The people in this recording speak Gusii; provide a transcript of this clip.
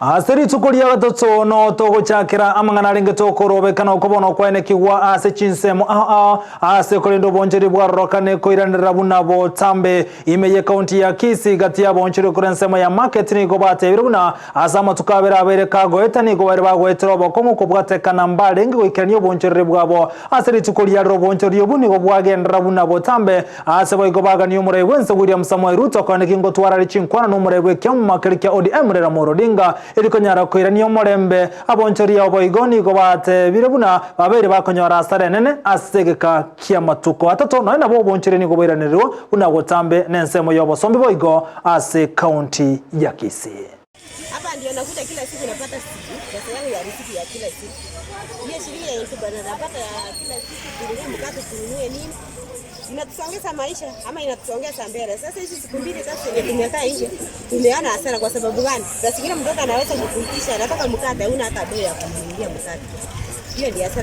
Ase rituko ria gatato no togochakera amang'ana arenge tokorobekana okobona okwaenekigwa ase chinsemo ao ao ase korende obonchori bwarorokane koiranerera buna botambe ime ye county ya Kisii gati y'abonchori korwa ensemo ya market nigo batebire buna ase amatuko abere abeire kagoeta nigo baire bagoetera obokong'u kobwatekana mbarenge goikerania obonchoreri bwabo ase rituko riarero obonchori obu nigo bwagenderera buna botambe ase boigo bagania omorai bwense William Samoei Ruto koeneki ngotwara chinkwana n'omorai bw'ekiama keria kia ODM Raila Amolo Odinga erikonyara koirania omorembe abonchori abo boigo nigo batebire buna babeire bakonyora asara enene ase egeka kia matuko atato nonya nabo obonchori nigo boiranererwa buna botambe n'ensemo y'obosombi boigo ase county ya Kisii. Hapa ndio nakuja kila siku napata pesa yangu ya riziki ya kila siku. Hiyo shilingi ya 7,000 napata ya kila siku kununua mkate tununue nini. Inatusongeza maisha ama inatusongeza mbele. Sasa hizi siku mbili sasa zenye tumekaa nje tumeona hasara kwa sababu gani? Saa zingine mtoto anaweza kukuitisha anataka mkate, huna hata doo ya kumnunulia mkate. Hiyo ndio hasara.